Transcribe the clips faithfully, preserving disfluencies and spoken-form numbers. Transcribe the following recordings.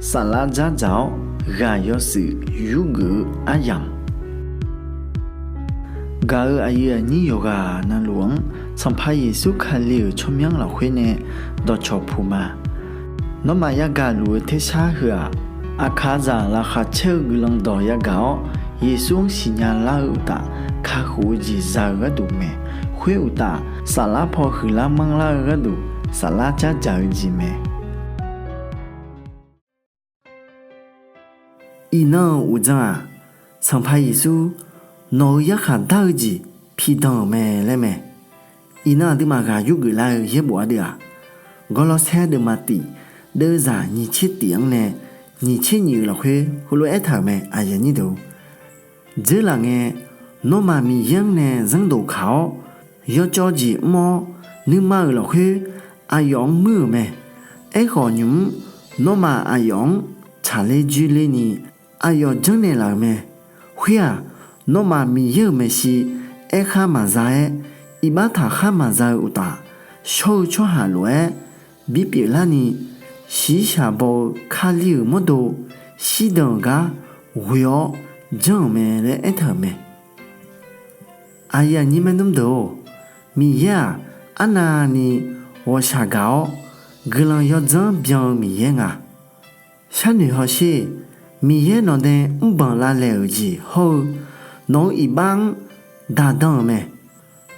Saflar dzardzaq-awr ghaq yawshuif yurgeuf-eu aryamq, gaq-euq aqyuif aqnyir yawqghaq navluf-anr Sanqpaq Yeqsur Kali-euq tsawrmyanr lafkhoer nae dawqcawq puq ma. Nawmaf yagaq luf-eu tersar heu-aq, aqkaqzaq laqkhaq caer-eu guiqlanq dawq yagaq-awr, Yeqsur-anr siqnya lar-eu uqtaf, kakhof-eu jeq za-eu gharduq mae. Khoer uqtaf, saflar paw huiqlar manrlar-eu gharduq, saflar dzardzaq-eu jeq mae. Iqnan-euq uqdzan-aq, Sanqpaq Yeqsur nawq-eu yarkhaq dar-eu jeq pidan-euq mae laer mae. Iqnan aqduimaf ghaq yurgeuf lar-eu yaerbof ardeuv-aq, Gawrlawrsaer deuvma tif deuvzaq nyiq tser tif-anr nae nyiq tser nyiq-eu lafkhoer heulof-aer aertaq-euq mae. Dzeurlaf ngae, nawmaf Miqyaer-anr nae zanrdov kaq-awr, yawcawv jeq mr-awr, nuima-euq lafkhoer aqyawf-anr muir-euq mae. Aerkhawf, nymq-mr nawmaf aqyawf-anr tsaqler dzoerler ni, aqyawf janrnaeq laf-euq mae. Khoer-aq, nawmaf Miqyaer-euq maeqshi aerkhar maqza-aer, iqbax taqkhar maqza-eu uqtaf, shawr-eu tsawrhaq lof-aer bipyeuf larni, shiqshaq baw-eu Kali-euq mawrdo shirdan-euq gar ghoe-awr janr-euq mae laer aertaq-euq mae. Aqyuif aqnyir maernmr deuq-or, Miqyaer-aq, arnavni ghawqshaq gaq-awr, guiqlanq yawdzanr byan-eu Miqyaer nga. Sharnoeq hawsher. Miqyaer nawq nae mrbanq lavlaeq-euq jeq hawr-eu, nawq-eu iqbax-anr daqdan-euq mae.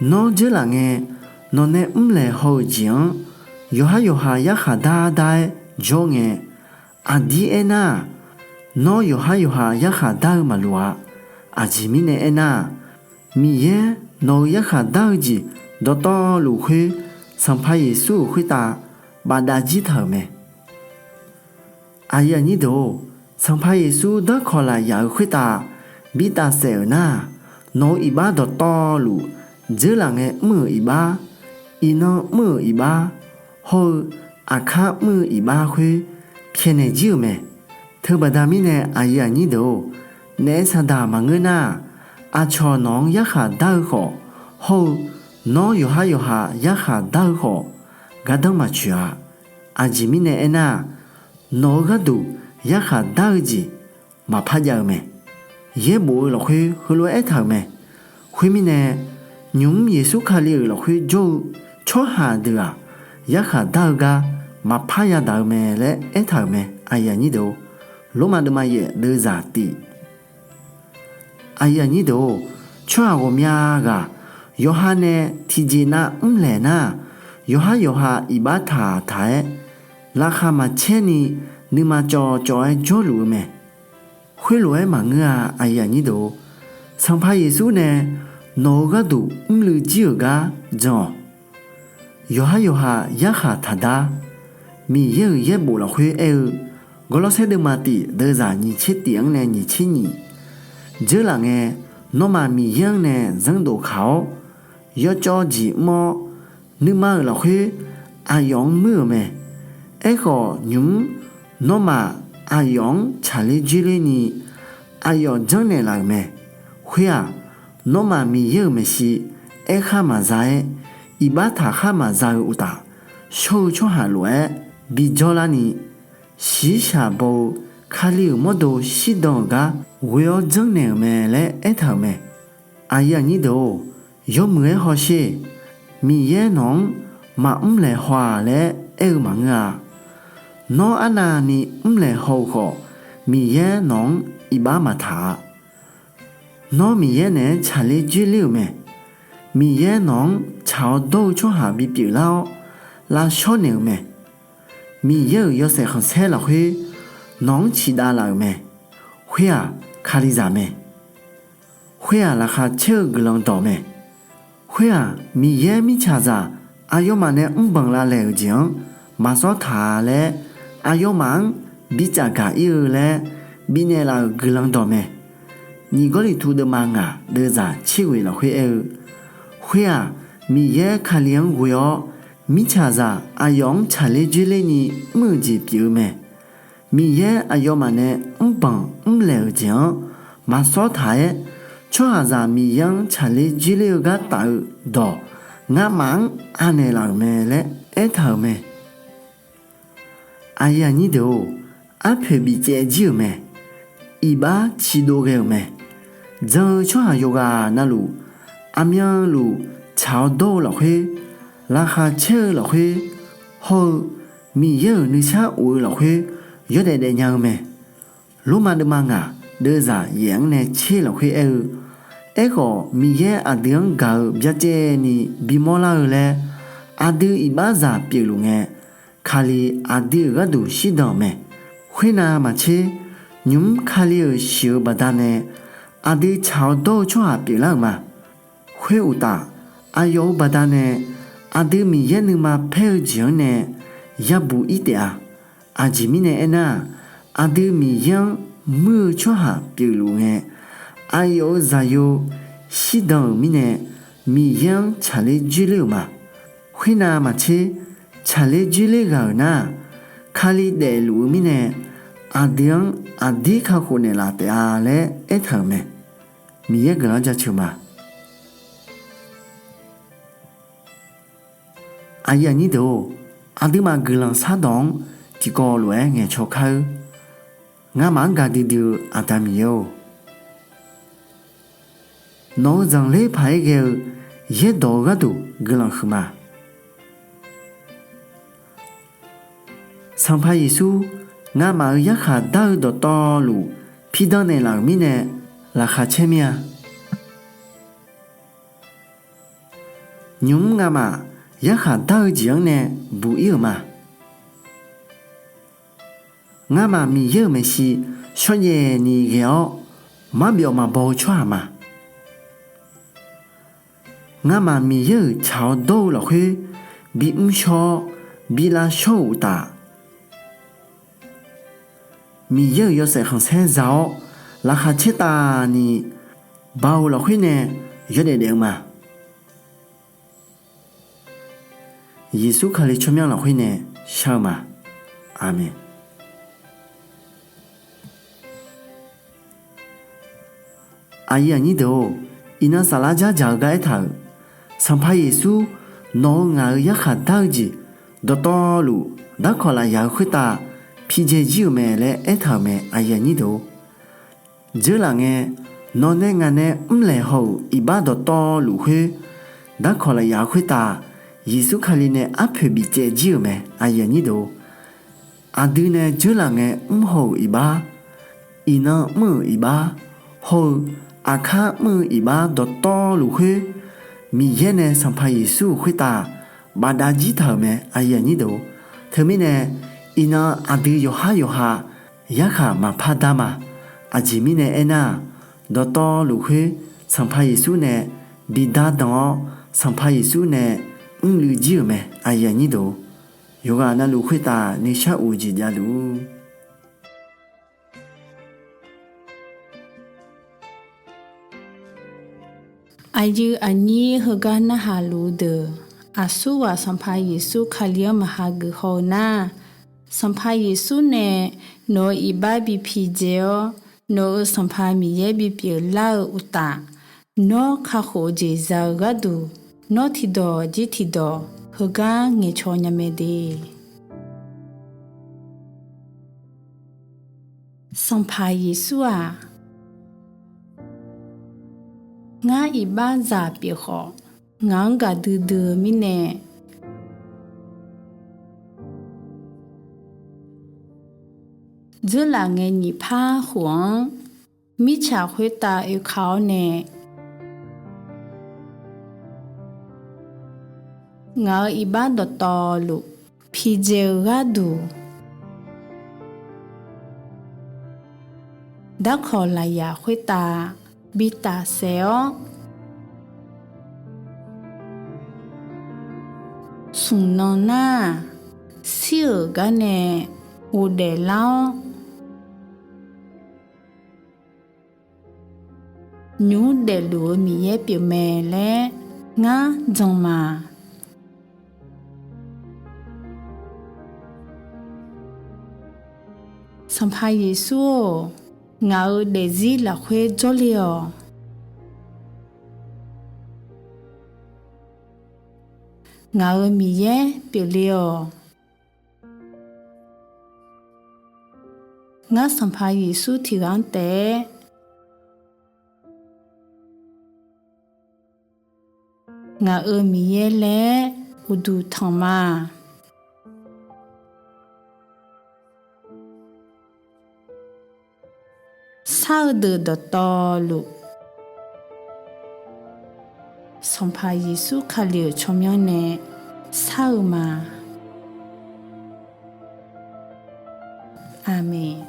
Nawr dzeurlaf ngae, nawq nae mrlaeq haw-eu jeq-anr yawqhar yawqha yarkhaq dar dar-aer jawr ngae, aqdir aernar-aq, nawr yawqhar yawqha yarkhaq dar-eu maqloq-a. Aqjeq mirnae aernar-aq, Miqyaer nawq-eu yarkhaq dar-eu jeq dawqtawvluf khoer, Sanqpaq Yeqsur-euq khoertav bafdav jir taq-euq mae. Aqyuif aqnyir deuq-or, Sanqpaq Yeqsur darkawq lafyaq-eu khoertav bitaf saef-euq nar-aq, nawq-eu iqbax dawqtawvluf, dzeurlaf ngae mr-euq iqbax, iqnan mr-euq iqbax, hawr-eu aqkar mr-eu iqbax khoer pyaeqnaeq jir-euq mae. Teubaqda mirnae aqyuif aqnyir deuq-or, naef saqdaq maqngeur nar-aq, aqcawq nawq-anr yarkhaq dar-eu khawf, hawr-eu nawr yawqhar yawqha yarkhaq dar-eu khawf, gardanr maqtsoeq-a. Aqjeq mirnae aernar-aq, nawq-eu gharduq yarkhaq dar-eu jeq maqpar jav-eu mae. Yaerbof-eu lafkhoer heulof-aer aertaq-euq mae. Khoermirnae, nymq-mr Yeqsur Kali-euq lafkhoer jawr-eu tsawrhaq deuq-aq, yarkhaq dar-eu gar maqpar yadaq-eu mae laer aertaq-euq mae. Lormav deuvma yaef deuvzaq tif. Aqyuif aqnyir deuq-or, tsawrhaq ghawqmya ghaq yawqha nae tiqjeq nav mrlaeq nar-aq, yawqhar yawqha iqbax taqtaq-aer, laqkhaq maqcaer ni nuima cawv cawv-aer jawrluf-eu mae. Khoerlof-aer maqngeur-a. Sanqpaq Yeqsur nae nawq-eu gharduq mrluiv jir-euq gar jan-awq. Yawqhar yawqha yarkhaq taqdar. Miqyaer-euq yaerbof lafkhoer aer-eu, Gawrlawrsaer deuvma tif deuvzaq nyiq tser tif-anr nae nyiq tser nyiq, dzeurlaf ngae, nawmaf Miqyaer-anr nae zanrdov kaq-awr, yawcawv jeq mr-awr, nuima-euq lafkhoer aqyawf-anr muir-euq mae. Aerkhawf, nymq-mr nawmaf aqyawf-anr tsaqler dzoerler ni, aqyawf janrnaeq laf-euq mae. Khoer-aq, nawmaf Miqyaer-euq maeqshi aerkhar maqza-aer, iqbax taqkhar maqza-eu uqtaf, shawr-eu tsawrhaq lof-aer bijawr larni, shiqshaq baw-eu Kali-euq mawrdo shirdan-euq gar ghoe-awr janrnaeq-euq mae laer aertaq-euq mae. Aqyuif aqnyir deuq-or, yawmuiq-aer hawsher. Miqyaer nawq-anr maqmr laeq haw-aq laer aer-eu maqngeur-a. Nawr arnavni mr laeq haw-eu khawf, Miqyaer nawq-anr iqbax maqtaq-a. Nawr Miqyaer naeq-aer tsaqler dzoerler-euq mae. Miqyaer nawq-anr tsaq-awr dawr-eu tsawrhaq bipyeuf lar-awr, lavshawr naeq-euq mae. Miqyaer-euq yawshaef khanqsaer lafkhoer nawq-anr ciqdav laf-euq mae. Khoer-aq, Kalizaq mae. Khoer-aq, laqkhaq caer-eu guiqlanq dawq mae. Khoer-aq, Miqyaer mirtsaqzaq aqyawfmaf nae mrbanq lavlaeq-euq jeq-anr maqsawr taq-a laer, aqyawfmaf-anr bicaf gaq ir-eu laer bifnaeq laf-euq guiqlanq dawq mae. Nyiq Gawrliqtu deuvma ngaq deuvzaq tser ghoeq lafkhoer aer-eu, khoer-aq, Miqyaer Kali-anr ghoe-awr, mirtsaqzaq aqyawf-anr tsaqler dzoerler ni mr-euq jeq pyeuf-eu mae. Miqyaer aqyawfmaf nae mrbanq mrlaeq-euq jeq-anr maqsawr taq-aer, tsawrhaqzaq Miqyaer-anr tsaqler dzoerler-eu gar taf-eu dawq, ngamaf-anr anaeq laf-euq mae laer aertaq-euq mae. Aqyuif aqnyir deuq-or, arpoeq bifcaev jir-euq mae. Iqbax ciqdov ghae-euq mae. Jan-eu tsawrhaq yawqghaq navluf, aqmyanluf tsaq-awr dawr-eu lafkhoer, laqkhaq caer-eu lafkhoer, hawr-eu Miqyaer-euq nuisar of-eu lafkhoer yawdaef daefnya-eu mae. Lormav deuvma ngaq deuvzaq yaef-anr nae tser lafkhoer aer-eu, Aerkhawf, Miqyaer aqdui-anr gaq-eu byacaevni bimawr lar-eu laer, aqdui iqbaxzaq pyeufluf ngae, Kali aqdui-euq gharduq shirdan-euq mae. Khoernav maqtser, nymq-mr Kali-euq shiq-eu baqdanae aqdui tsaq-awr dawr-eu tsawrhaq pyeuflar-euq ma. Khoeruqtaf, aqyawf-euq baqdanae aqdui Miqyaer nuima paer-eu jeq-anr nae yabuq ir taef-a. Aqjeq mirnae aernar-aq, aqdui Miqyaer-anr muir-eu tsawrhaq pyeufluf ngae, aqyawf-euq zaqyo shirdan-euq mirnae, Miqyaer-anr tsaqler dzoerler-euq ma. Khoernav maqtser, tsaqler dzoerler ghaq-euq nar-aq, Kali daefluf-eu mirnae, aqdui-anr aqdir kakhof naeqlaf taef-a laer aertaq-euq mae. Miqyaer guiqlanq-anr jaceuq ma. Aqyuif aqnyir deuq-or, aqduimaf guiqlanq shardawq-anr tiqkawv lof-aer ngaeqcaw kar-eur. Ngamaf-anr gaqdui dui-eu Aqda Miqyaer-or, nawq-eu zanqler paq-aer ghae-eu yaerdawq-eu gharduq guiqlanq huiqma. Sanqpaq Yeqsur, ngamaf-euq yarkhaq dar-eu dawqtawvluf pirdan naeqlaf-euq mirnae laqkhaq caer mir-a. Nymq-mr ngamaf yarkhaq dar-eu jeq-anr nae buq ir-euq ma. Ngamaf Miqyaer-euq maeqshi shawrjaev ni ghae-awr, marbyawf maqbaw-eu tsawrhaq ma. Ngamaf Miqyaer-euq tsaq-awr dawr-eu lafkhoer bi mrshawr-awr, bi lavshawr-euq uqtaf, Miqyaer-euq yawshaef khanqsaer za-awr, laqkhaq caertavni baoq lafkhoer nae yawdaef daef-eu ma. Yeqsur Kali tsawrmyanr lafkhoer nae shar-eu ma. Aqmeq. Aqyuif aqnyir deuq-or, iqnan saflar dzardzaq-eu gar aertaq-euq, Sanqpaq Yeqsur nawq-eu ngaq-euq yarkhaq dar-eu jeq dawqtawvluf darkawq lafyaq-eu khoertav pidzae jir-euq mae laer aertaq-euq mae. Dzeurlaf ngae, nawq nae ngaq nae mrlaeq haw-euq iqbax dawqtawvluf khoer darkawq lafyaq-eu khoertav Yeqsur Kali nae arpoeq bifcaev jir-euq mae. Aqdui nae dzeurlaf ngae mrhaw-euq iqbax, iqnan mr-euq iqbax, hawr-eu aqkar mr-eu iqbax dawqtawvluf khoer, Miqyaer nae Sanqpaq Yeqsur-euq khoertav bafdav jir taq-euq mae. Teumirnae, iqnan aqdui yawqhar yawqha yarkhaq maqpar dar ma. Aqjeq mirnae aernar-aq, dawqtawvluf khoer Sanqpaq Yeqsur nae bidar dan-awr, Sanqpaq Yeqsur nae mrluiv jir-euq mae. Yawqghaq navluf khoertav nuishar of-eu jeq javluf-ur. Aqyuif aqnyir heugar narhaq luf-eu deuq, aqsurghaq Sanqpaq Yeqsur Kali-anr maqha geuf haw-eu nar, Sanqpaq Yeqsur nae nawq-euq iqbax bi pidzae-awr, nawq-euq Sanqpaq Miqyaer bipyeuf lar-eu uqtaf, nawr kakhof-eu jeq za-eu gharduq, nawr tiqdawq jir tiqdawq heugar ngaeqcaw nya mae de. Sanqpaq Yeqsur-aq, ngar iqbaxzaq pyeuf khawf, ngaq-anr gaqdui dui-eu mirnae, dzeurlaf ngae nyiq par khof-anr mirtsaq khoertav oeka-awr nae, ngaq-euq iqbax dawqtawvluf pidzae-eu gharduq, darkawq lafyaq khoertav bi tafsaef-awr, smq nan nar-aq, shir-euq gar nae ghofdaef lar-awr, nymq mr daefluf-eu Miqyaer pyeufmae laer ngar jan ma. Sanqpaq Yeqsur-or, ngaq-euq daefzir lafkhoer jawrle-awq. Ngaq-euq Miqyaer pyeufle-awq. Ngar Sanqpaq Yeqsur tiqghaq-anr taef-aer ngaq-euq Miqyaer laer uqduq tanq ma. Shar-eu deuq dawqtawvluf, Sanqpaq Yeqsur Kali-euq tsawrmyanr nae shar-eu ma. Aqmeq.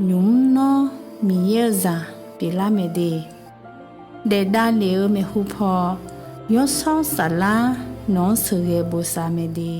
Nymq mr nawr Miqyaer-eu zaq pyeuflar mae de, daef davlef-eu maeqhu paw, yawshawr saflar nawq-anr sheuqghae bosav mae de.